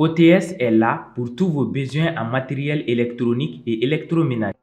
OTS est là pour tous vos besoins en matériel électronique et électroménager.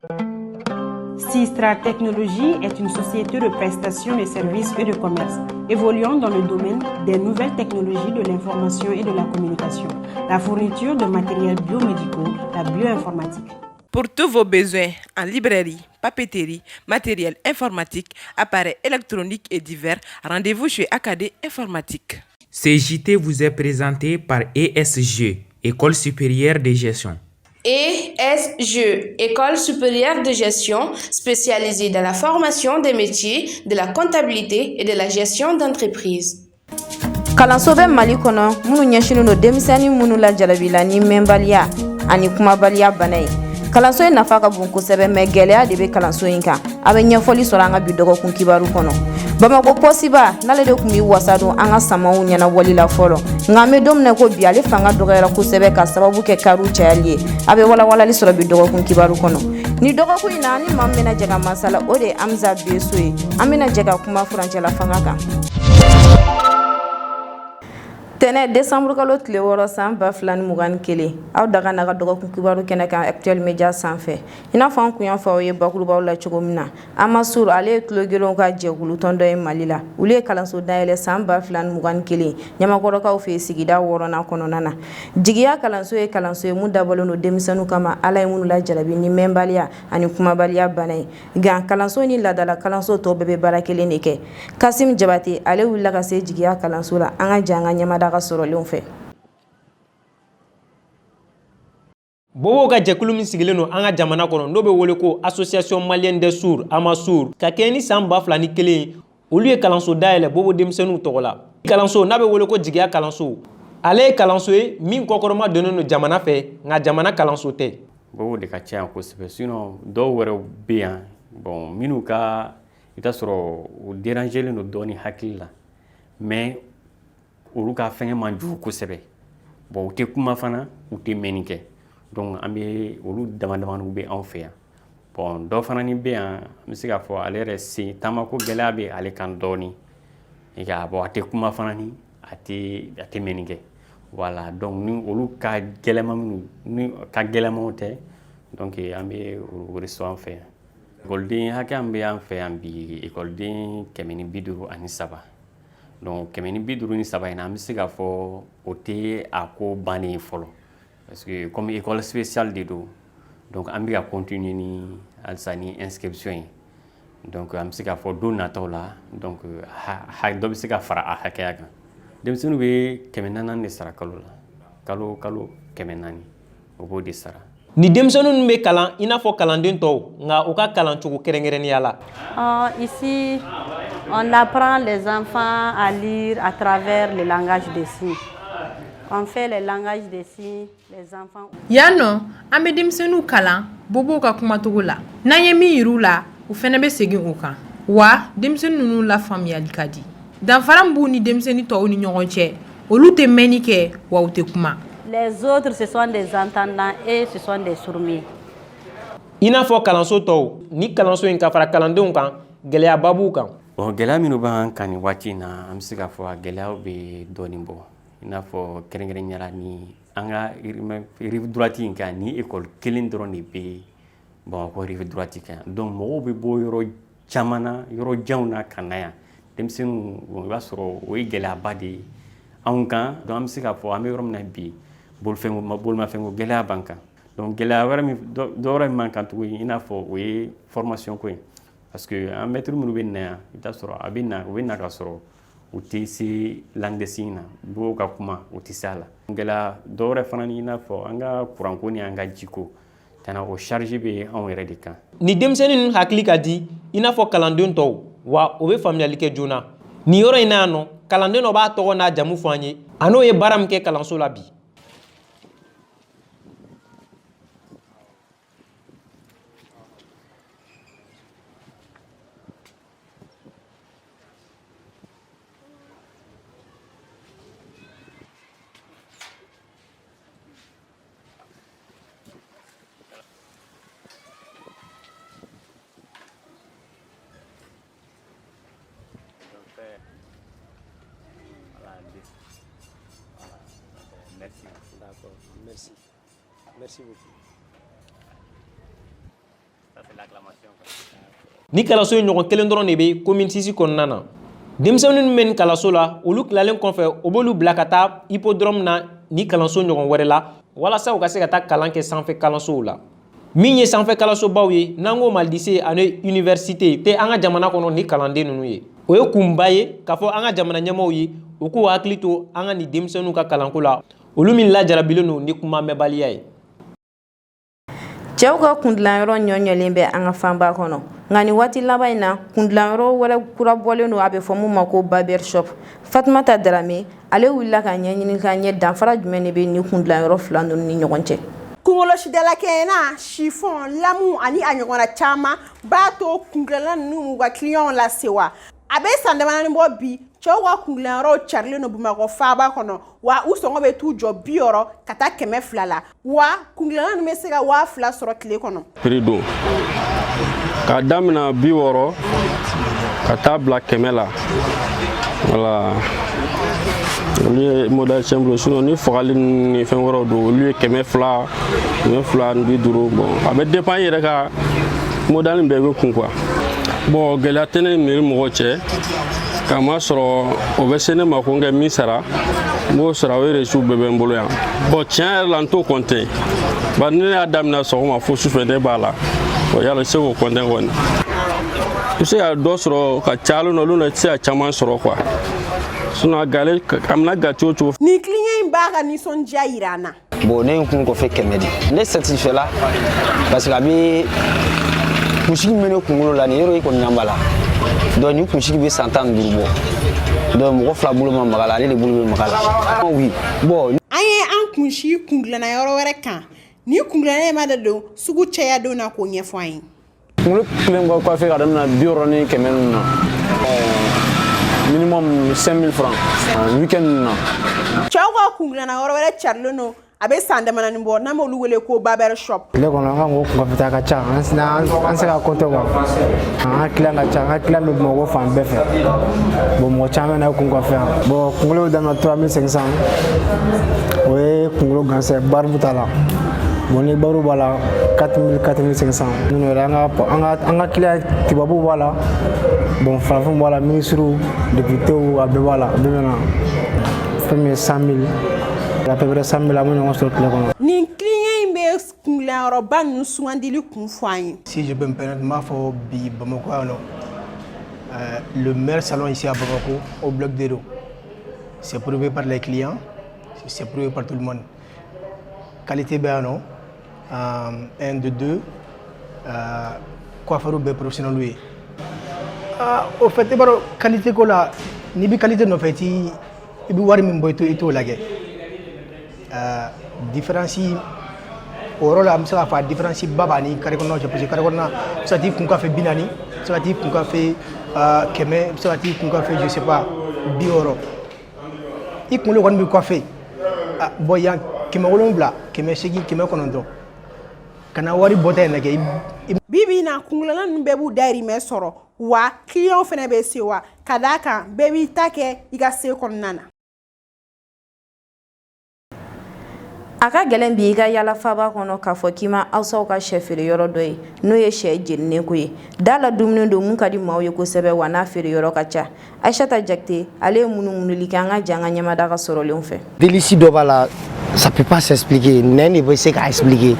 Sistra Technologies est une société de prestation de services et de commerce évoluant dans le domaine des nouvelles technologies de l'information et de la communication, la fourniture de matériels biomédicaux, la bioinformatique. Pour tous vos besoins en librairie, papeterie, matériel informatique, appareils électroniques et divers, rendez-vous chez AKD Informatique. Ce JT vous est présenté par ESG, École supérieure de gestion. ESG, École supérieure de gestion spécialisée dans la formation des métiers de la comptabilité et de la gestion d'entreprise. Kalanso bɛ Mali kɔnɔ minnu ɲɛsinnen don denmisɛnnin minnu lajarabila ni mɛnbaliya ani kumabaliya bana ye. Kalanso in nafa ka bon kosɛbɛ, mais gɛlɛya de bɛ kalanso in kan. A bɛ ɲɛfɔli sɔrɔ an ka bi dɔgɔkun kibaru kɔnɔ. Bamakɔ pɔsiba n'ale de tun bɛ wasa don an ka samaw ɲɛnabɔli la fɔlɔ, nka an bɛ don min na ko bi, ale fanga dɔgɔyara kosɛbɛ ka sababu kɛ kariw cayali ye. A bɛ walawalali sɔrɔ bi dɔgɔkun kibaru kɔnɔ. Ni dɔgɔkun in na, ni maa min bɛna jɛ ka masala, o de ye Hamza Beso ye. An bɛna jɛ ka kuma furancɛla fanga kan. Tɛnɛ, desanburu kalo tile 6, san 2021, aw daga n'a ka dɔgɔkun kibaru kɛnɛ kan Actuel Media sanfɛ. I n'a fɔ an kun y'a fɔ aw ye bakurubaw la cogo min na, Amasur, ale ye tulogerenw ka jɛkulu tɔn dɔ ye Mali la. Olu ye kalanso dayɛlɛ san 2021 Ɲamakɔrɔkaw fɛ sigida 6nan kɔnɔna na. Jigiya kalanso ye kalanso ye mun dabɔlen don denmisɛnninw kama, Ala ye minnu lajarabi ni mɛnbaliya ani kumabaliya bana ye. Nka kalanso ni laadala kalanso tɔw bɛɛ bɛ baara kelen de kɛ. Kasim Jabate, ale wulila ka se Jigiya kalanso la. An ka jɛ an ka ɲɛmada ka sɔrɔlenw fɛ. Bobow ka jɛkulu min sigilen don an ka jamana kɔnɔ, n'o bɛ wele ko Association malienne des sourds, Amasur, ka kɛɲɛ ni san 2001, olu ye kalanso dayɛlɛ bobo denmisɛnninw tɔgɔ la. Kalanso n'a bɛ wele ko Jigiya kalanso, ale ye kalanso ye min kɔkɔrɔma donnen don jamana fɛ, nka jamana kalanso tɛ. Bobo de ka ca yan kosɛbɛ, sinon dɔw wɛrɛw bɛ yan, bon, minnu ka i t'a sɔrɔ u dérangelen don dɔɔni hakili la, mais olu ka fɛngɛ man jugu kosɛbɛ. Bon, u tɛ kuma fana, u tɛ mɛnni kɛ, donc an bɛ olu dama damaniw bɛ anw fɛ yan. Bon, dɔ fana ni bɛ yan, an bɛ se k'a fɔ ale yɛrɛ sen taamako gɛlɛya bɛ ale kan dɔɔni. Nka bon, a tɛ kuma fana ni a tɛ mɛnni kɛ, voilà. Donc ni olu ka gɛlɛma minnu ni ka gɛlɛmaw tɛ, donc an bɛ o reçoit an fɛ yan. Ekɔliden hakɛ min bɛ an fɛ yan bi, ekɔliden 153. Donc 153 in na, an bɛ se k'a fɔ o tɛ a ko bannen ye fɔlɔ, parce que comme école spéciale de don, donc an bɛ ka continuer ni halisa ni inscription ye. Donc an bɛ se k'a fɔ don nataw la, donc dɔ bɛ se ka fara a hakɛya kan. Denmisɛnninw bɛ 400 de sara kalo la, kalo kalo 400, o b'o de sara. Ni denmisɛnnin bɛ kalan i n'a fɔ kalanden tɔw, nka u ka kalancogo kɛrɛnkɛrɛnnenya la. Ici, on apprend les enfants à lire à travers le langage des signes. On fait le langage des signes, les enfants. Yan nɔ, an bɛ denmisɛnninw kalan bobow ka kumacogo la. N'an ye min yir'u la, u fɛnɛ bɛ segin o kan. Wa denmisɛnnin ninnu lafaamuyali ka di. Danfara min b'u ni denmisɛnnin tɔw ni ɲɔgɔn cɛ, olu tɛ mɛnni kɛ, wa u tɛ kuma. Les autres, ce sont des entendants et ce sont des sourds. I n'a fɔ kalanso tɔw, ni kalanso in ka fara kalandenw kan, gɛlɛyaba b'u kan. Bon, gɛlɛya minnu b'an kan nin waati in na, an bɛ se k'a fɔ a gɛlɛyaw bɛ dɔɔnin bɔ. I n'a fɔ kɛrɛnkɛrɛnnenya la, ni an ka rive droite in kan, ni école kelen dɔrɔn de bɛ Bamakɔ rive droite kan. Donc mɔgɔw bɛ bɔ yɔrɔ caman na, yɔrɔ janw na ka na yan. Denmisɛnninw, i b'a sɔrɔ o ye gɛlɛyaba de ye anw kan. Donc an bɛ se k'a fɔ an bɛ yɔrɔ min na bi, bolimafɛnko gɛlɛya b'an kan. Donc gɛlɛya wɛrɛ min, dɔ wɛrɛ min b'an kan tuguni, i n'a fɔ o ye formation ko ye, parce que an maître minnu bɛ na yan, i bɛ taa sɔrɔ a bɛ na, u bɛ na ka sɔrɔ u tɛ se langue de signe na, dɔw ka kuma u tɛ se a la. Gɛlɛya dɔ wɛrɛ fana, i n'a fɔ an ka kuranko ni an ka jiko tana, o charge bɛ anw yɛrɛ de kan. Ni denmisɛnnin ninnu hakili ka di i n'a fɔ kalanden tɔw, wa o bɛ faamuyali kɛ joona. Nin yɔrɔ in na yan nɔ, kalanden dɔ b'a tɔgɔ n'a jamu fɔ an ye, a n'o ye baara min kɛ kalanso la bi. Merci. D'accord, merci. Merci beaucoup. Ça, c'est l'acclamation, quoi. Ni kalanso in ɲɔgɔn kelen dɔrɔn de bɛ commune 6 kɔnɔna na. Denmisɛnnin minnu bɛ nin kalanso la, olu tilalen kɔfɛ, o b'olu bila ka taa hippodrome na ni kalanso ɲɔgɔn wɛrɛ la, walasa u ka se ka taa kalan kɛ sanfɛ kalansow la. Min ye sanfɛ kalansobaw ye, n'an k'o ma lycée ani université, tɛ an ka jamana kɔnɔ ni kalanden ninnu ye. O ye kunba ye k'a fɔ an ka jamana ɲɛmaaw ye, u k'u hakili to an ka nin denmisɛnninw ka kalanko la, olu min lajarabilen don ni kuma mɛnbaliya ye. Cɛw ka kundilanyɔrɔ ɲɔɲɔlen bɛ an ka fanba kɔnɔ, nka nin waati laban in na, kundilanyɔrɔ wɛrɛ kura bɔlen don, a bɛ fɔ mun ma ko barber shop. Fatumata Darame, ale wulila ka ɲɛɲini ka ɲɛ danfara jumɛn de bɛ nin kundilanyɔrɔ fila ninnu ni ɲɔgɔn cɛ. Kunkolosikalakɛɲɛna, chiffon, lame ani a ɲɔgɔnna caman b'a to kundilanna ninnu b'u ka clients lasewa. A bɛ san damadɔni bɔ bi, cɛw ka kundilanyɔrɔw carilen don Bamakɔ faaba kɔnɔ, wa u sɔngɔ bɛ t'u jɔ 60 ka taa 200 la, wa kundilanna ninnu bɛ se ka 2000 sɔrɔ tile kɔnɔ. Prix don k'a daminɛ 60 ka taa bila 100 la. Voilà, olu ye modèle simple. Sinon ni fagali ni fɛn wɛrɛw don, olu ye 200, 250. Bon, a bɛ dépend i yɛrɛ ka modèle bɛɛ bɛ kun quoi. Bon, gɛlɛya tɛ ne ni mairie mɔgɔw cɛ, k'a ma sɔrɔ o bɛ se ne ma ko n kɛ min sara, n b'o sara. O reçu bɛɛ bɛ n bolo yan. Bon, tiɲɛ yɛrɛ la, n t'o compter, bari ni ne y'a daminɛ sɔgɔma fo sufɛ, ne b'a la. Bon, yala i tɛ se k'o compter kɔni. I bɛ se ka dɔ sɔrɔ ka caya nɔ, olu na i tɛ se ka caman sɔrɔ quoi. Sinon a gale, a mana ga cogo cogo. Nin client in b'a ka nisɔndiya yira an na. Bon, ne ye n kun kɔfɛ 100 de. Ne satisfait la parce que a bɛ kunsigi min bɛ ne kunkolo la nin yɔrɔ, i kɔni ɲɛ b'a la. Donc nin kunsigi bɛ san 15 bɔ. Donc mɔgɔ fila bolo ma maga la, ale de bolo bɛ maga la. Oui, bon. An ye an kunsi kundilanna yɔrɔ wɛrɛ kan. Nin kundilanna in ma da don sugu cɛya don na k'o ɲɛfɔ an ye. Kunkolo kelen kɔ coiffé ka daminɛ 60 ni 100 ninnu na, minimum 5000 francs week-end ninnu na. Cɛw ka kundilanna yɔrɔ wɛrɛ carilen don, a bɛ san damadɔni bɔ, n'an b'olu wele ko barber shop. Tile kɔnɔ, an ka mɔgɔ kun ka ca, an se ka compter quoi. An ka client ka ca, an ka client bɛ Bamakɔ fan bɛɛ fɛ. Bon, mɔgɔ caman bɛ na kun kɔfɛ yan. Bon, kunkolo bɛ daminɛ 3500, o ye kunkolo gansan ye, barbe t'a la. Bon, ni barbe b'a la, 4000, 4500. Ninnu yɛrɛ, an ka client tubabuw b'a la, bon, farafinw b'a la, ministres, députés, a bɛɛ b'a la. A bɛɛ bɛ na fɛn min ye 100 000, à peu près 100 000, an bɛ ɲɔgɔn sɔrɔ tile kɔnɔ. Nin client in bɛ kundilan ninnu sugandili kun fɔ an ye. Si je peux me permettre, n b'a fɔ bi Bamakɔ yan nɔ, le meilleur salon ici à Bamako, au bloc d'Edo. C'est prouvé par les clients, c'est prouvé par tout le monde. Qualité bɛ yan nɔ, un de deux, coiffeur bɛɛ professionnel ye. Ah, au fait, i b'a dɔn qualité ko la, n'i bɛ qualité nɔfɛ, i bɛ wari min bɔ, i t'o lajɛ. Différence o yɔrɔ la, an bɛ se k'a fɔ a différence ba b'a ni carré kɔnɔnaw cɛ, parce que carré kɔnɔna, i bɛ se ka t'i kun coiffer 40, i bɛ se ka t'i kun coiffer 100, i bɛ se ka t'i kun coiffer, je sais pas, 60. I kunkolo kɔni bɛ coiffer. Ah, bon, yan 700, 800, 900, ka na wari bɔta in lajɛ. Bi bi in na, kundilanna ninnu bɛɛ b'u dahirimɛ sɔrɔ, wa client fana bɛ se wa ka d'a kan, bɛɛ b'i ta kɛ i ka se kɔnɔna na. A ka gɛlɛn bi i ka yala faba kɔnɔ k'a fɔ k'i ma Awusaw ka sɛ feere yɔrɔ dɔ ye, n'o ye sɛ jeninen ko ye. Da la dumuni don mun ka di maaw ye kosɛbɛ, wa n'a feere yɔrɔ ka ca. Aïssata Jakite, ale ye munumunuli kɛ an ka jan ka ɲɛmada ka sɔrɔlenw fɛ. Délice dɔ b'a la, ça peut pas s'expliquer. Nɛn de bɛ se k'a expliquer.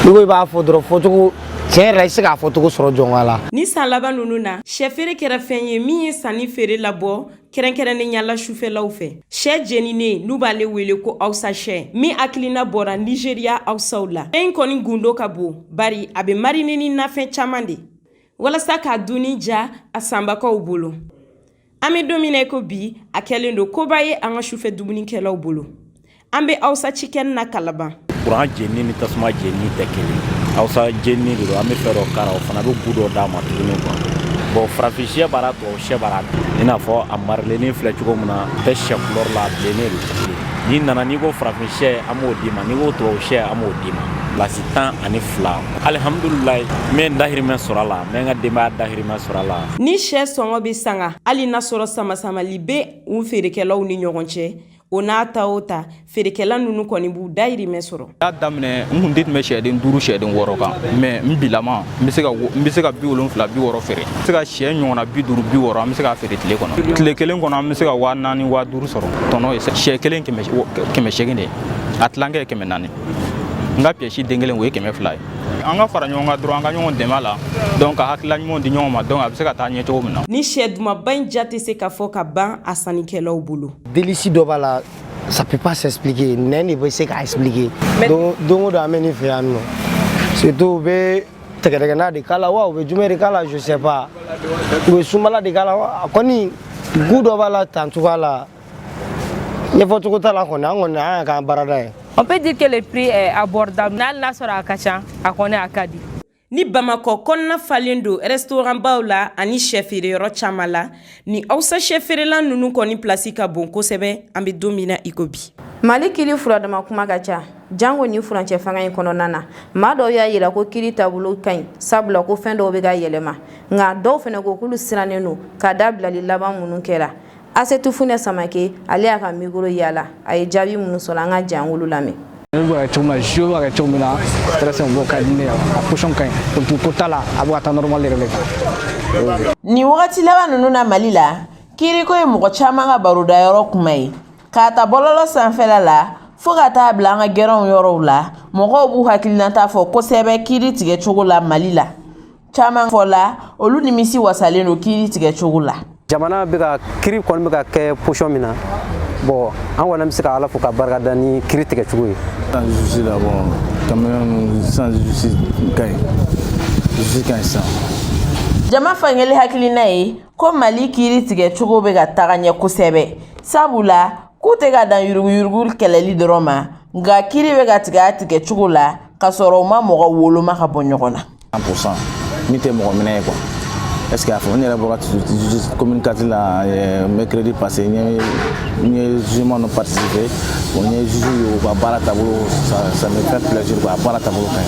N'i ko i b'a fɔ dɔrɔn, fɔcogo tiɲɛ yɛrɛ la, i tɛ se k'a fɔcogo sɔrɔ jɔn la. Ni san laban ninnu na, sɛfeere kɛra fɛn ye min ye sanni feere labɔ, kɛrɛnkɛrɛnnenya la sufɛlaw fɛ. Sɛ jeninen, n'u b'ale wele ko Awusa sɛ, min hakilina bɔra Nizeriya Awusaw la. Fɛn in kɔni gundo ka bon, bari a bɛ mariner ni nafɛn caman de walasa k'a dunni ja a sanbagaw bolo. An bɛ don min na i ko bi, a kɛlen don koba ye an ka sufɛ dumunikɛlaw bolo. An bɛ Awusa Chicken na Kalaban. Kuran jeni ni tasuma jeni tɛ kelen. Awusa jeni de don, an bɛ fɛn dɔ k'a la, o fana bɛ goût dɔ d'a ma tuguni quoi. Bon, farafin sɛ b'a la, tubabu sɛ b'a la. I n'a fɔ a marilennen filɛ cogo min na, tɛ sɛ couleur la, a bilennen don. N'i nana, n'i ko farafin sɛ, an b'o d'i ma. N'i ko tubabu sɛ, an b'o d'i ma. Place 12, alihamudulilayi, n bɛ n dahirimɛ sɔrɔ a la, n bɛ n ka denbaya dahirimɛ sɔrɔ a la. Ni sɛ sɔngɔ bɛ sanga, hali n'a sɔrɔ samasamali bɛ u feerekɛlaw ni ɲɔgɔn cɛ. O n'a ta o ta, feerekɛla ninnu kɔni b'u dayirimɛ sɔrɔ. Y'a daminɛ, n kun tɛ tɛmɛ sɛden 5, sɛden 6 kan, mais n bilama n bɛ se ka 70, 60 feere. N bɛ se ka sɛ ɲɔgɔnna 50, 60, an bɛ se k'a feere tile kɔnɔ. Tile kelen kɔnɔ, an bɛ se ka 4000, 5000 sɔrɔ. Tɔnɔ ye sɛ kelen 800 de ye, a tilankɛ ye 400. N ka pièce den kelen, o ye 200 ye. An ka fara ɲɔgɔn kan dɔrɔn, an ka ɲɔgɔn dɛmɛ a la, donc ka hakilila ɲumanw di ɲɔgɔn ma, donc a bɛ se ka taa ɲɛ cogo min na. Ni sɛ dumanba in ja tɛ se ka fɔ ka ban a sannikɛlaw bolo. Délice dɔ b'a la, ça peut pas s'expliquer. Nɛn de bɛ se k'a expliquer. Don o don an bɛ nin fɛ yan nɔ, surtout u bɛ tɛgɛdɛgɛna de k'a la wa, u bɛ jumɛn de k'a la, je sais pas, u bɛ sumala de k'a la wa, a kɔni goût dɔ b'a la tan cogoya la, ɲɛfɔcogo t'a la kɔni. An kɔni, an y'a k'an baarada ye. On peut dire que le prix est abordable. N'hali n'a sɔrɔ a ka ca, a kɔni a ka di. Ni Bamakɔ kɔnɔna falen don restaurant baw la ani sɛ feereyɔrɔ caman la, ni Awusa sɛ feerela ninnu kɔni place ka bon kosɛbɛ, an bɛ don min na i ko bi. Mali kiri furadama kuma ka ca, jango ni furancɛ fanga in kɔnɔna na. Maa dɔw y'a yira ko kiri taabolo ka ɲi, sabula ko fɛn dɔw bɛ ka yɛlɛma, nka dɔw fana ko k'olu sirannen don ka da bilali laban minnu kɛra. Asetu Funɛ Samake, ale y'a ka micro yala, a ye jaabi minnu sɔrɔ, an ka jɛ an k'olu lamɛn. Ne bɛ ka kɛ cogo min na, jeu bɛ ka kɛ cogo min na, stress bɔ ka di ne ye. A position ka ɲi, politique ko t'a la, a bɛ ka taa normal yɛrɛ de kan. Nin wagati laban ninnu na Mali la, kiriko ye mɔgɔ caman ka barodayɔrɔ kuma ye. K'a ta bɔlɔlɔ sanfɛla la fo ka taa bila an ka gɛrɛnw yɔrɔw la, mɔgɔw b'u hakilinata fɔ kosɛbɛ kiiri tigɛcogo la Mali la. Caman fɔla, olu nimisi wasalen don kiiri tigɛcogo la. Jamana bɛ ka kiiri kɔni bɛ ka kɛ position min na, bon, an kɔni bɛ se ka Ala fo ka barika da ni kiiri tigɛcogo ye. Sans justice la, bon, quand même, sans justice ka ɲi, justice ka ɲi sisan. Jama fankelen hakilina ye ko Mali kiiri tigɛcogo bɛ ka taga ɲɛ kosɛbɛ, sabula k'u tɛ ka dan yuruguyurugu kɛlɛli dɔrɔn ma, nka kiiri bɛ ka tigɛ a tigɛcogo la k'a sɔrɔ u ma mɔgɔ woloma ka bɔ ɲɔgɔn na. 100% min tɛ mɔgɔ minɛ ye quoi. Est ce que a fɔ ne yɛrɛ bɔra commune 4 la mercredi passé, n ye jugement dɔ participer. Bon, n ye juge ye, u ka baara taabolo, ça me fait plaisir quoi. A baara taabolo ka ɲi.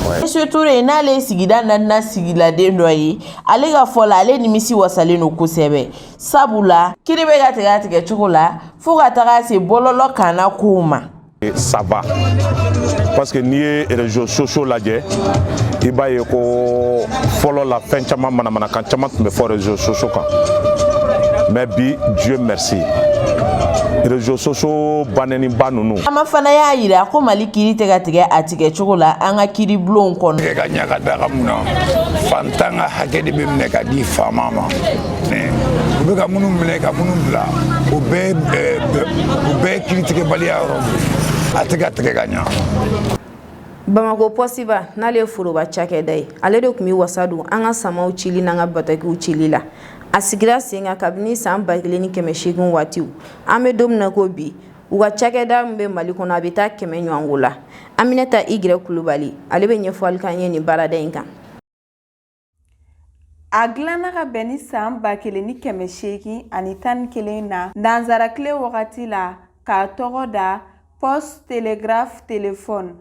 Ouais. Monsieur Touré, n'ale ye sigida naaninan sigiladen dɔ ye, ale ka fɔ la, ale nimisi wasalen don kosɛbɛ, sabula kiiri bɛ ka tigɛ a tigɛcogo la fo ka taga se bɔlɔlɔ kanna kow ma. Ça va, parce que n'i ye réseaux sociaux lajɛ, i b'a ye ko fɔlɔ la, fɛn caman, manamanakan caman tun bɛ fɔ réseaux sociaux kan, mais bi, Dieu merci, réseaux sociaux banɛniba ninnu. Caman fana y'a yira ko Mali kiiri tɛ ka tigɛ a tigɛcogo la an ka kiiri bulonw kɔnɔ. Tigɛ ka ɲa ka daga mun na, fantan ka hakɛ de bɛ minɛ ka di faama ma. U bɛ ka minnu minɛ ka minnu bila, o bɛɛ ye kiiritigɛbaliya yɔrɔ de, a tɛ ka tigɛ ka ɲa. Bamako pɔsiba, n'ale ye foroba cakɛda ye, ale de tun bɛ wasa don an ka samaw cili n'an ka batakiw cili la. A sigira sen kan kabini san 1800 waatiw. An bɛ don min na ko bi, u ka cakɛda min bɛ Mali kɔnɔ, a bɛ taa 100 ɲɔgɔnko la. Aminata Igrɛ Kulubali, ale bɛ ɲɛfɔli k'an ye nin baarada in kan. A dilanna ka bɛn ni san 1811 na nanzara tile wagati la, k'a tɔgɔ da Poste Télégraphe Téléphone,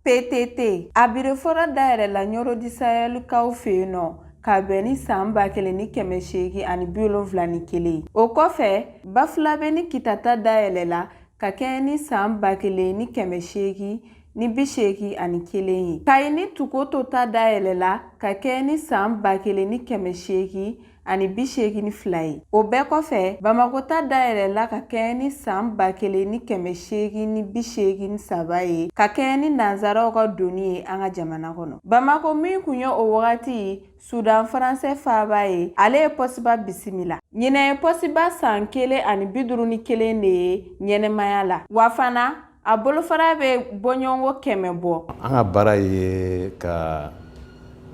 PTT. A biro fɔlɔ dayɛlɛla Ɲɔrɔ Disayɛlikaw fɛ yen nɔ ka bɛn ni san 1871. O kɔfɛ, Bafulabɛ ni Kitata dayɛlɛla ka kɛɲɛ ni san 1881 ye. Kayi ni Tukoto ta dayɛlɛla ka kɛɲɛ ni san 1882 ye. O bɛɛ kɔfɛ, Bamako ta dayɛlɛla ka kɛɲɛ ni san 1883 ye, ka kɛɲɛ ni nanzaraw ka donni ye an ka jamana kɔnɔ. Bamako min kun ye o wagati Sudan faransɛ faaba ye, ale ye pɔsiba bisimila. Ɲinɛ ye pɔsiba san 151 de ye ɲɛnɛmaya la, wa fana a bolofara bɛ bɔɲɔgɔnko 100 bɔ. An ka baara ye ka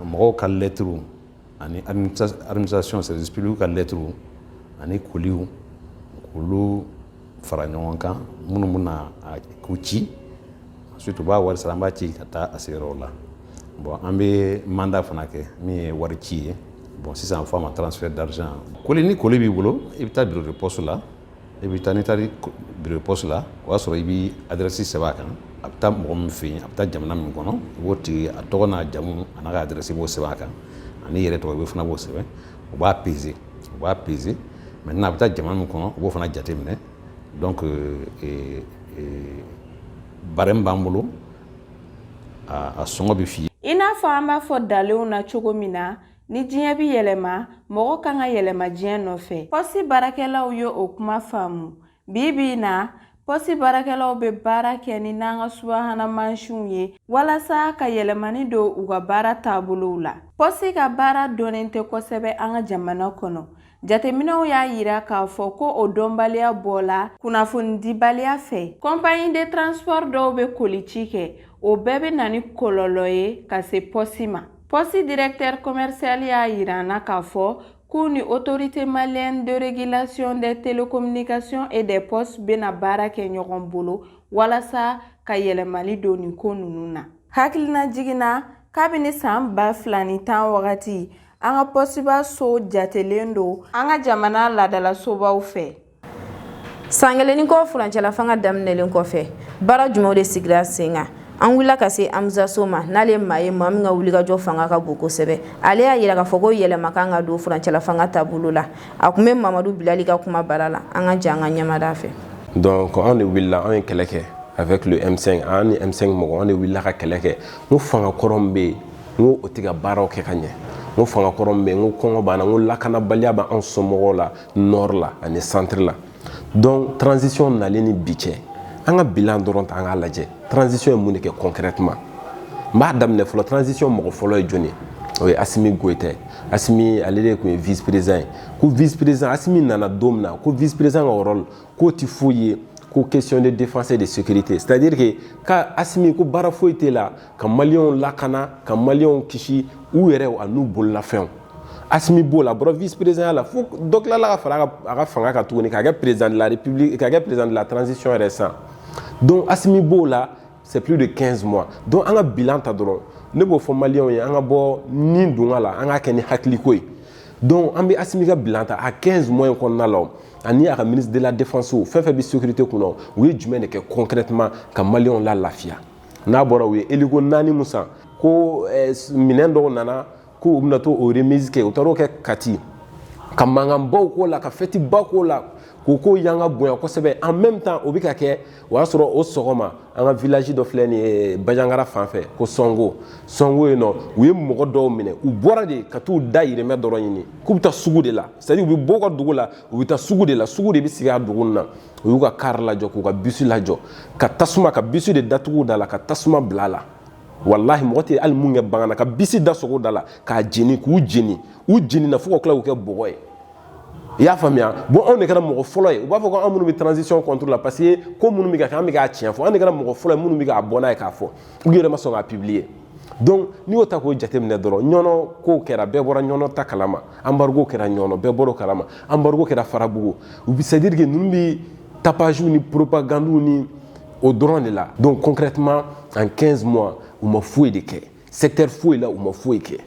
mɔgɔw ka lɛtiriw ani administration, service public ka lɛtiriw ani koliw, k'olu fara ɲɔgɔn kan. Minnu bɛna k'u ci, ensuite u b'a wari sara, an b'a ci ka taa a sigiyɔrɔ la. Bon, an bɛ mandat fana kɛ min ye wari ci ye. Bon, sisan a fɔ a ma transfert d'argent. Colis, ni colis b'i bolo, i bɛ taa bureau de poste la. I bɛ taa, n'i taara bureau de poste la, o y'a sɔrɔ i b'i adresse sɛbɛn a kan, a bɛ taa mɔgɔ min fɛ yen, a bɛ taa jamana min kɔnɔ, i b'o tigi a tɔgɔ n'a jamu a n'a ka adresse, i b'o sɛbɛn a kan, ani i yɛrɛ tɔgɔ, i bɛ fana b'o sɛbɛn. U b'a peser, u b'a peser. Maintenant, a bɛ taa jamana min kɔnɔ, u b'o fana jateminɛ. Donc barème b'an bolo, a sɔngɔ bɛ f'i ye. I n'a fɔ an b'a fɔ dalenw na cogo min na, ni diɲɛ bi yɛlɛma, mɔgɔ kan ka yɛlɛma diɲɛ nɔfɛ. Pɔsi baarakɛlaw ye o kuma faamu. Bi bi in na, pɔsi baarakɛlaw bɛ baara kɛ ni n'an ka subahana mansinw ye walasa ka yɛlɛmani don u ka baara taabolow la. Pɔsi ka baara dɔnnen tɛ kosɛbɛ an ka jamana kɔnɔ. Jateminɛw y'a yira k'a fɔ ko o dɔnbaliya bɔla kunnafonidibaliya fɛ. Compagnie de transport dɔw bɛ kolici kɛ, o bɛɛ bɛ na ni kɔlɔlɔ ye ka se pɔsi ma. Pɔsi directeur commercial y'a yira an na k'a fɔ k'u ni Autorité malienne de régulation des télécommunications et des postes bɛna baara kɛ ɲɔgɔn bolo walasa ka yɛlɛmali don nin ko ninnu na. Hakilina jiginna, kabini san 2010 wagati, an ka pɔsiba so jatelen don an ka jamana laadalasobaw fɛ. San kelen ni kɔ furancɛla fanga daminɛlen kɔfɛ, baara jumɛnw de sigira sen kan? An wulila ka se Amusa So ma, n'ale maa ye maa min ka wulikajɔ fanga ka bon kosɛbɛ. Ale y'a yira k'a fɔ ko yɛlɛma kan ka don furancɛla fanga taabolo la. A tun bɛ Mamadu Bilali ka kuma bara la. An ka jɛ an ka ɲɛmada fɛ. Donc anw de wulila, anw ye kɛlɛ kɛ avec le M5. An ni M5 mɔgɔ, an de wulila ka kɛlɛ kɛ. N ko fanga kɔrɔ min bɛ yen, n ko o tɛ ka baaraw kɛ ka ɲɛ. N ko fanga kɔrɔ min bɛ yen, n ko kɔngɔ b'an na, n ko lakanabaliya b'an somɔgɔw la nord la ani centre la. Donc transition nalen ni bi cɛ, an ka bilan dɔrɔn ta, an k'a lajɛ transition ye mun de kɛ concrètement. N b'a daminɛ fɔlɔ, transition mɔgɔ fɔlɔ ye jɔn ye? O ye Asimi Goyita ye. Asimi, ale de tun ye vice président ye. Ko vice président, Asimi nana don min na, ko vice président ka rôle k'o ti foyi ye ko question de défense et de sécurité, c'est à dire que ka Asimi ko baara foyi t'e la ka maliyɛnw lakana, ka maliyɛnw kisi u yɛrɛ an'u bololafɛnw. Asimi b'o la, a bɔra vice président la, fo dɔ tilala ka fara a ka fanga kan tuguni k'a kɛ président de la république, k'a kɛ président de la transition yɛrɛ sisan. Donc Asimi b'o la, c'est plus de 15 mois. Donc an ka bilan ta dɔrɔn, ne b'o fɔ maliyɛnw ye, an ka bɔ ni dunga la, an k'a kɛ ni hakiliko ye. Donc an bɛ Asimi ka bilan ta a 15 mois in kɔnɔna la, ani a ka ministre de la défense, fɛn fɛn bɛ sécurité kunna, u ye jumɛn de kɛ concrètement ka maliyɛnw la lafiya? N'a bɔra, u ye hélico naani mun san, ko minɛn dɔw nana, ko u bɛna to o remise kɛ, u taar'o kɛ Kati, ka mankanbaw k'o la, ka fɛtiba k'o la, k'o ko yanga bonya kosɛbɛ. En même temps o bɛ ka kɛ, o y'a sɔrɔ o sɔgɔma, an ka village dɔ filɛ nin ye Bajangara fan fɛ, ko Sɔngo. Sɔngo yen nɔ, u ye mɔgɔ dɔw minɛ, u bɔra de ka t'u dayirimɛ dɔrɔn ɲini, k'u bɛ taa sugu de la, c'est à dire u bɛ bɔ u ka dugu la, u bɛ taa sugu de la, sugu de bɛ sigi a dugu nin na. U y'u ka car lajɔ, k'u ka bus lajɔ, ka tasuma, ka bus de datugu da la, ka tasuma bila a la. Walahi, mɔgɔ tɛ hali mun kɛ bagan na, ka bisi da sogo da la k'a jeni, k'u jeni. U jenina fo ka tila k'u kɛ bɔgɔ ye. I y'a faamuya? Bon, anw de kɛra mɔgɔ fɔlɔ ye. U b'a fɔ ko anw minnu bɛ transition contre la, parce que ko minnu bɛ ka kɛ, an bɛ k'a tiɲɛ fɔ. An de kɛra mɔgɔ fɔlɔ ye minnu bɛ k'a bɔ n'a ye k'a fɔ. U yɛrɛ ma sɔn k'a publier. Donc n'i y'o ta k'o jateminɛ dɔrɔn, Ɲɔnɔ kow kɛra, bɛɛ bɔra Ɲɔnɔ ta kalama. Embargo kɛra Ɲɔnɔ, bɛɛ bɔra o kalama. Embargo kɛra Farabugu. U bɛ, c'est à dire que ninnu bɛ tapage ni propagande ni o dɔrɔn de la. Donc concrètement, en 15 mois, u ma foyi de kɛ secteur foyi la, u ma foyi kɛ.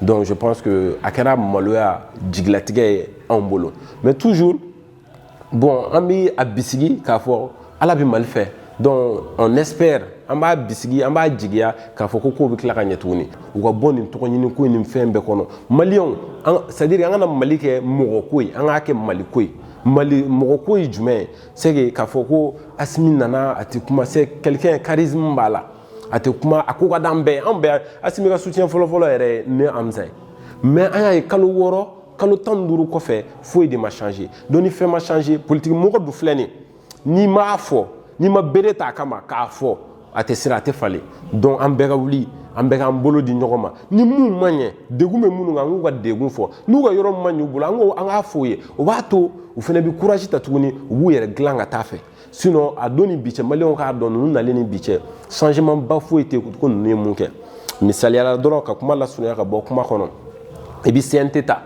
Donc je pense que a kɛra maloya, jigilatigɛ ye anw bolo. Mais toujours, bon, an bɛ a bisigi k'a fɔ Ala bɛ Mali fɛ. Donc on espère, an b'a bisigi, an b'a jigiya k'a fɔ ko kow bɛ tila ka ɲɛ tuguni, u ka bɔ nin tɔgɔ ɲini ko nin fɛn bɛɛ kɔnɔ. Maliyɛnw, c'est à dire an kana Mali kɛ mɔgɔ ko ye, an k'a kɛ Mali ko ye. Mali mɔgɔ ko ye jumɛn ye? C'est que k'a fɔ ko Asimi nana, a tɛ kuma, c'est quelqu'un charisme b'a la, a tɛ kuma, a ko ka d'an bɛɛ, an bɛɛ. Asimi ka soutien fɔlɔ-fɔlɔ yɛrɛ ye ne Hamza ye. Mais an y'a ye kalo 6, kalo 15 kɔfɛ, foyi de ma changer. Donc ni fɛn ma changer, politique mɔgɔ dun filɛ nin, n'i m'a fɔ, n'i ma bere ta a kama k'a fɔ, a tɛ siran, a tɛ falen. Donc an bɛɛ ka wuli, an bɛɛ k'an bolo di ɲɔgɔn ma. Ni mun ma ɲɛ, degun bɛ minnu kan, an k'u ka degun fɔ. N'u ka yɔrɔ ma ɲɛ u bolo, an k'o, an k'a fɔ u ye. O b'a to u fana bɛ courage ta tuguni, u b'u yɛrɛ dilan ka taa fɛ. Sinon a don ni bi cɛ, maliyɛnw k'a dɔn, ninnu nalen ni bi cɛ, changement ba foyi tɛ ko ninnu ye mun kɛ. Misaliya la dɔrɔn, ka kuma lasurunya ka bɔ kuma kɔnɔ, i bɛ CNT ta.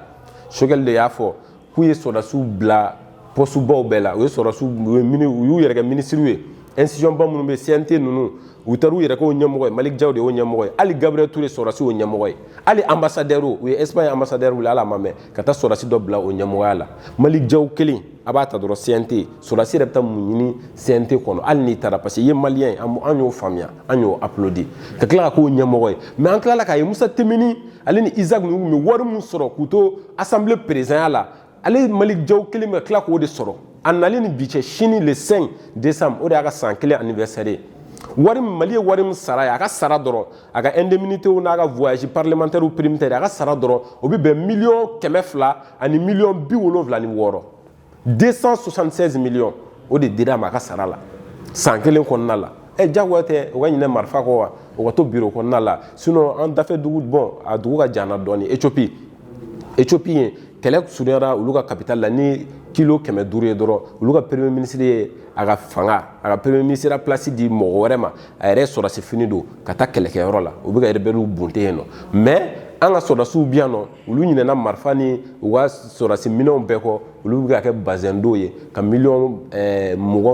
Choguel de y'a fɔ k'u ye sɔrɔdasiw bila poste baw bɛɛ la. U ye sɔrɔdasiw, u y'u yɛrɛ kɛ minisiriw ye. Institution ba minnu bɛ CNT ninnu, u taara u yɛrɛ k'o ɲɛmɔgɔ ye. Malick Diaw de y'o ɲɛmɔgɔ ye. Hali Gabriel Touré, sɔrɔdasi y'o ɲɛmɔgɔ ye. Hali ambassadeur, u ye Espagne ambassadeur wele, hali a ma mɛn, ka taa sɔrɔdasi dɔ bila o ɲɛmɔgɔya la. Malick Diaw kelen, a b'a ta dɔrɔn, CNT, sɔrɔdasi yɛrɛ bɛ taa mun ɲini CNT kɔnɔ? Hali n'i taara parce que i ye maliyɛn ye, an y'o faamuya, an y'o applaudi, ka tila ka k'o ɲɛmɔgɔ ye. Mais an tilala k'a ye Musa Timbiné, ale ni Isaac ninnu tun bɛ wari min sɔrɔ k'u to assemblée président la, ale Malick Diaw kelen bɛ tila k'o de sɔrɔ. A nali ni bi cɛ, sini le 5 décembre, o de y'a ka san kelen anniversaire ye. Wari min Mali ye wari min sara ye, a ka sara dɔrɔn, a ka indemnité n'a ka voyage parlementaire prime, a ka sara dɔrɔn, o bɛ bɛn 276,000,000, 276 millions. O de dira a ma a ka sara la san kelen kɔnɔna la. Ɛ, jagoya tɛ u ka ɲinɛ marifa kɔ wa, u ka to bureau kɔnɔna la. Sinon an dafɛ dugu, bon, a dugu ka jan na dɔɔni, Éthiopie. Éthiopie ye kɛlɛ surunyara olu ka capitale la ni kilo 500 ye dɔrɔn, olu ka premier ministre ye a ka fanga, a ka premier ministre place di mɔgɔ wɛrɛ ma. A yɛrɛ sɔrɔdasi fini don ka taa kɛlɛkɛyɔrɔ la, u bɛ ka rebelles bunte yen nɔ. Mais an ka sɔrɔdasiw bɛ yan nɔ, olu ɲinɛna marifa ni u ka sɔrɔdasi minɛnw bɛɛ kɔ. Olu bɛ ka kɛ bazɛndow ye ka 20 miliyɔn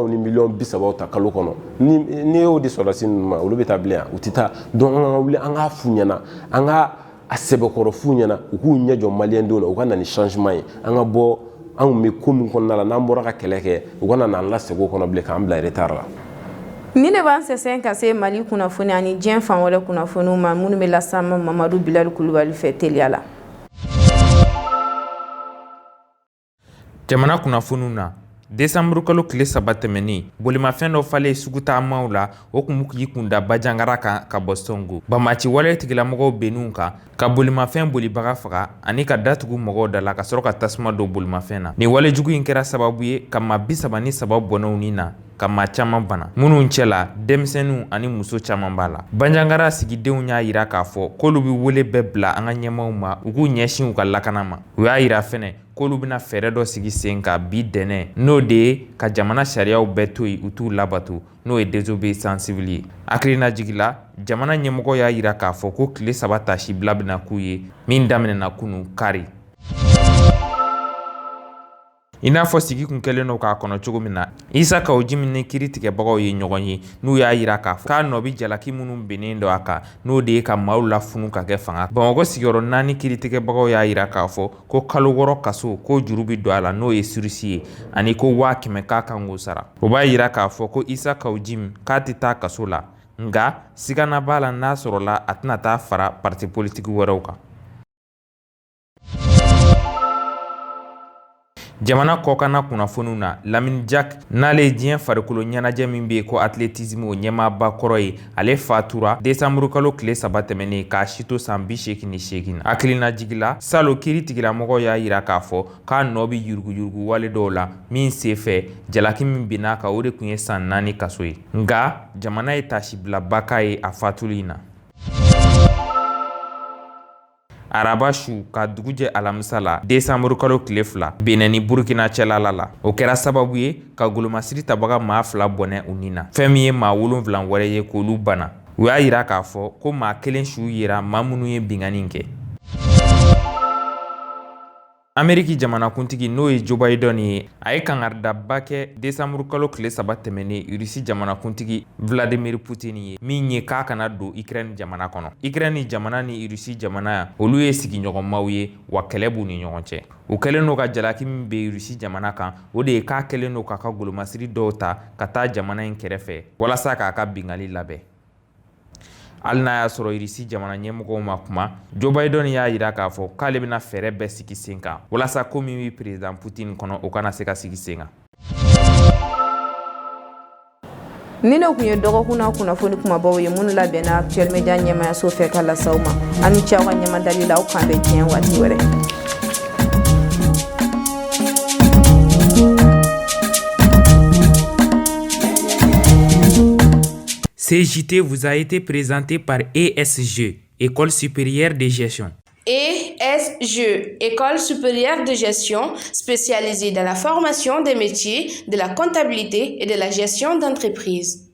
ni 30 miliyɔn ta kalo kɔnɔ. Ni n'i y'o di sɔrɔdasi ninnu ma, olu bɛ taa bilen yan? U tɛ taa. Donc an ka wuli, an k'a f'u ɲɛna, an ka a sɛbɛkɔrɔ f'u ɲɛna, u k'u ɲɛ jɔ maliyɛndenw na, u ka na ni changement ye. An ka bɔ an kun bɛ ko min kɔnɔna la, n'an bɔra ka kɛlɛ kɛ, u kana n'an lasegin o kɔnɔ bilen k'an bila retard la. Ni ne b'an sɛsɛn ka se Mali kunnafoni ani diɲɛ fan wɛrɛ kunnafoniw ma, minnu bɛ las'an ma Mamadu Bilali Kulubali fɛ teliya la. Jamana kunnafoniw na, desanburukalo tile 3 tɛmɛnen, bolimafɛn dɔ falen sugutaamaw la, o kun k'i kunda Bajangara kan ka bɔ Sɔngo. Banbaanci wale tigilamɔgɔw benn'u kan ka bolimafɛn bolibaga faga ani ka datugu mɔgɔw da la, ka sɔrɔ ka tasuma don bolimafɛn na. Nin walejugu in kɛra sababu ye ka maa 33 bɔnɛ u ni na, ka maa caman bana, minnu cɛ la denmisɛnninw ani muso caman b'a la. Banjangara sigidenw y'a yira k'a fɔ k'olu bɛ wele bɛɛ bila an ka ɲɛmaaw ma, u k'u ɲɛsin u ka lakana ma. U y'a yira fɛnɛ k'olu bɛna fɛɛrɛ dɔ sigi sen kan bi dɛnɛ, n'o de ye ka jamana sariyaw bɛɛ to yen, u t'u labato, n'o ye désobéissance civile ye. Hakilinajigi la, jamana ɲɛmɔgɔ y'a yira k'a fɔ ko tile 3 tasibila bɛna k'u ye, min daminɛna kunu kari. I n'a fɔ sigi kun kɛlen don k'a kɔnɔ cogo min na, Isa Kawu Jim ni kiri tigɛbagaw ye ɲɔgɔn ye, n'u y'a yira k'a fɔ k'a nɔ bɛ jalaki minnu binnen don a kan, n'o de ye ka maaw lafunu ka kɛ fanga. Bamakɔ sigiyɔrɔ naani kiritigɛbagaw y'a yira k'a fɔ ko kalo 6 kaso ko juru bɛ don a la, n'o ye sursis ye, ani ko 100,000 k'a kan k'o sara. O b'a yira k'a fɔ ko Isa Kawu Jim k'a tɛ taa kaso la, nka sigana b'a la n'a sɔrɔla a tɛna taa fara parti politiki wɛrɛw kan. Jamana kɔkanna kunnafoniw na, Lamine Diack, n'ale ye diɲɛ farikolo ɲɛnajɛ min bɛ yen ko athlétisme, o ɲɛmaaba kɔrɔ ye, ale fatura desanburukalo tile 3 tɛmɛnen k'a si to san 88 na. Hakilinajigi la, salon kiri tigilamɔgɔw y'a yira k'a fɔ k'a nɔ bɛ yuruguyurugu wale dɔw la min senfɛ, jalaki min binna a kan, o de tun ye san 4 kaso ye. Nka jamana ye taasibilaba k'a ye a fatuli in na. Araba su ka dugu jɛ alamisa la, desanburukalo tile 2, Benɛ ni Burukina cɛla la, o kɛra sababu ye ka golomasiri tabaga maa 2 bɔnɛ u ni na, fɛn min ye maa 7 wɛrɛ ye k'olu bana. U y'a yira k'a fɔ ko maa kelen su yera maa minnu ye binkanni kɛ. Ameriki jamanakuntigi, n'o ye Joe Biden ye, a ye kangaridaba kɛ desanburukalo tile 3 tɛmɛnen Irisi jamanakuntigi Vladimir Putin ye, min ye k'a kana don Ukraine jamana kɔnɔ. Ukraine jamana ni Irisi jamana, olu ye sigiɲɔgɔnmaw ye, wa kɛlɛ b'u ni ɲɔgɔn cɛ. U kɛlen don ka jalaki min bin Irisi jamana kan, o de ye k'a kɛlen don k'a ka golomasiri dɔw ta ka taa jamana in kɛrɛfɛ walasa k'a ka binkanni labɛn. Hali n'a y'a sɔrɔ Irisi jamana ɲɛmɔgɔw ma kuma, Joe Biden y'a yira k'a fɔ k'ale bɛna fɛɛrɛ bɛɛ sigi sen kan walasa ko min bɛ président Putin kɔnɔ, o kana se ka sigi sen kan. Nin de tun ye dɔgɔkun na kunnafoni kumabaw ye, minnu labɛnna Actuel Media ɲɛmayaso fɛ ka lase aw ma. Aw ni ce aw ka ɲɛmadali la. Aw k'an bɛn diɲɛ waati wɛrɛ. Ce JT vous a été présenté par ESG, École supérieure de gestion. ESG, École supérieure de gestion spécialisée dans la formation des métiers de la comptabilité et de la gestion d'entreprise.